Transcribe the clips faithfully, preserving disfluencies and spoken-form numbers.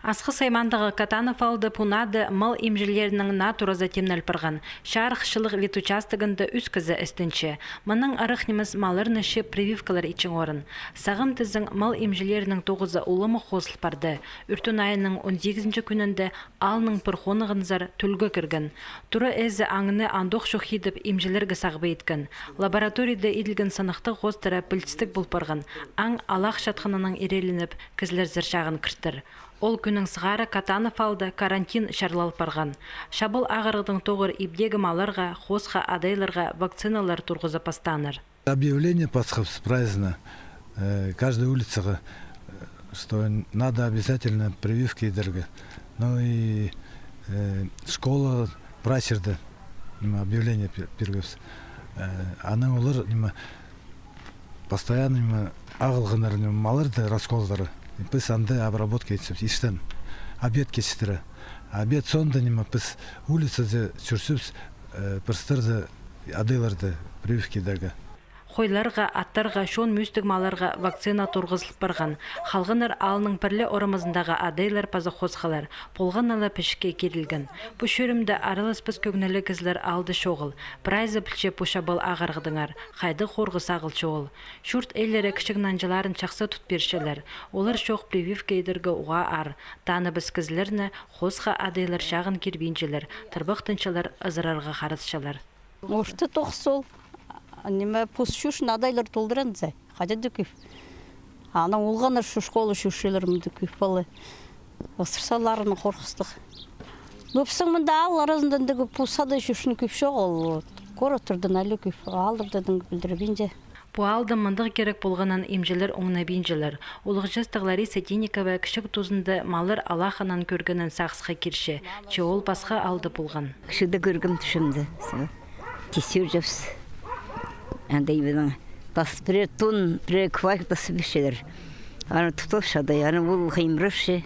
Асхыс аймаандағы Катанов аалда пу наада мал имҷілерінің наа туразы тимнел парған. Чарых чыллығ ветучастогында ӱс кізі істенче. Мының ырах нимес малларны чыып прививкалар итчең орын. Сағам тізең, мал имҷілерінің тоғызы уламох хозыл парды. Ӱртӱн айының он сигізінҷі кӱнінде аалның пір хонығынзар тӱлге кірген. Тура ээзі аңны андох чох идіп, имҷілерге сағып иткен. Лабораторияда иділген сынахтығ хоостыра пілдістіг пол парған. Аң алахчатханнаң ирееленіп, кізілерзер чағын кіртір. Ол кӱннең сығара Катанов аалда карантин чарлал парған. Чабал ағырығдаң тоғыр ибдегі малларға, хосха адайларға вакциналар турғызып пастааннар. Объявление пасхабыс прайзына, э, каждая улицаға, э, что надо обязательно прививки идерге. Ну и, э, школа прайзы даа, ниме, объявление пир-, пиргебіс. Э, анаң олар, ниме, постоянно, ниме, ағылғаннар, ниме, малларды, расколдары. И піс анда обработка итчебіс, иштен. Обед кечіктіре. Обед соонда, ниме, піс улицада чӧрчебіс, э, пірстерді, адайларды прививка идерге. Хойларға, аттарға, чоон мӱстіг малларға вакцина турғызыл парған. Халғаннар аалның пір ле орамазындағы адайлар паза хосхалар. Полған на ла пічікке кирілген. Пу чӧрімде араласпас кӧңніліг кізілер аалда чоғыл. Прайзы пілче пу чабал ағырығдаңар хайдағ хорғыс ағылча ол. Чурт иелері кічіг нанҷыларын чахсы тут пирчелер. Олар чох прививка идерге уғаа аар. Таныбас кізілерні хосха адайлар чағын кирбинчелер, тырбахтанчалар, ызырарға харатчалар. Орта тоғыс ол. Ниме, пос чӧрчең адайлар толдыранза, хайди даа кӧп. Анаң олғаннар чох, школа чӧрчелер, мында кӧп пала. Ысырсаларына хорғыстығ. Кӧбізі мында аал аразында андағ пос адай чӧрчең кӧп чоғыл. Ол городтарда на ла кӧп, аалларда андағ пілдірбинче. Пу аалда мындағ кирек полғанын имҷілер оңнабинчалар. Улуғ частығ Лариса Тинникова кічіг тузында маллар алахханын кӧргеннең сағысха кирче, че ол пасха аалда полған. Кічігде кӧргем тӱсчемде. Тис чӧрчебіс. Анда ибдең пас пірее тон, пірее квайка пас пирчелер. Аны тутча адай, аны ол хыймырапча.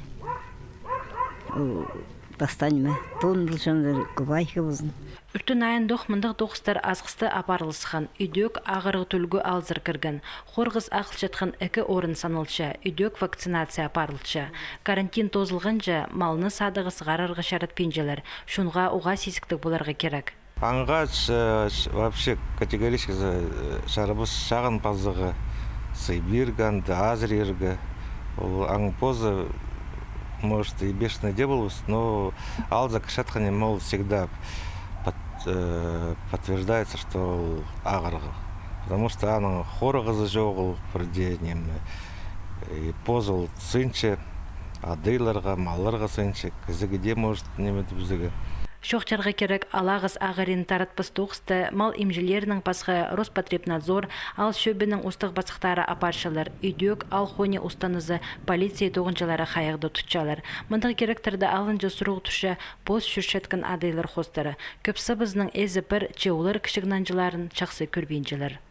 Ол пастан ниме, тон полҷаң, квайка ползын. Ӱртӱн айындох мындағ тоғыстар Асхыста апарылысхан. Идӧк ағырығ тӱлге аалзар кірген. Хорғыс ағылчатхан ікі орын саналча, идӧк вакцинация апарылча. Карантин тоозылғанҷа, малны садығға сығарарға чаратпинчалар. Чонға уғаа сизіктіг поларға кирек. Аңға ч-, ч-, вообще категорически, э, чарабас чағын пазарға, сый пирерге, анда азырирға. Ол аң позы, может, и бешеный дее полбас, но аалзар кірчеткен ниме ол всегда под-, э, подтверждается, что ол ағырығ. Потому что аның хорғызы чоғыл пірдее ниме. И позы ол сынча, адайларға, малларға сынча, кізіге дее, может, ниме тіп ӱзерге. Чоохтирға кирек, алағас ағырин таратпас тоғыста мал имҷілерінең пасха Роспотребнадзор, аал чӧбінің устағ-пасыхтары апарчалар, идӧк аал хони устанызы, полиция тоғынҷылары хайығда тутчалар. Мындағ киректерде алынҷа сурығ турча пос чӧрчеткен адайлар хоостыра. Кӧп сыбызының ээзі пір, че олар кічіг нанҷыларын чахсы кӧрбинчелер.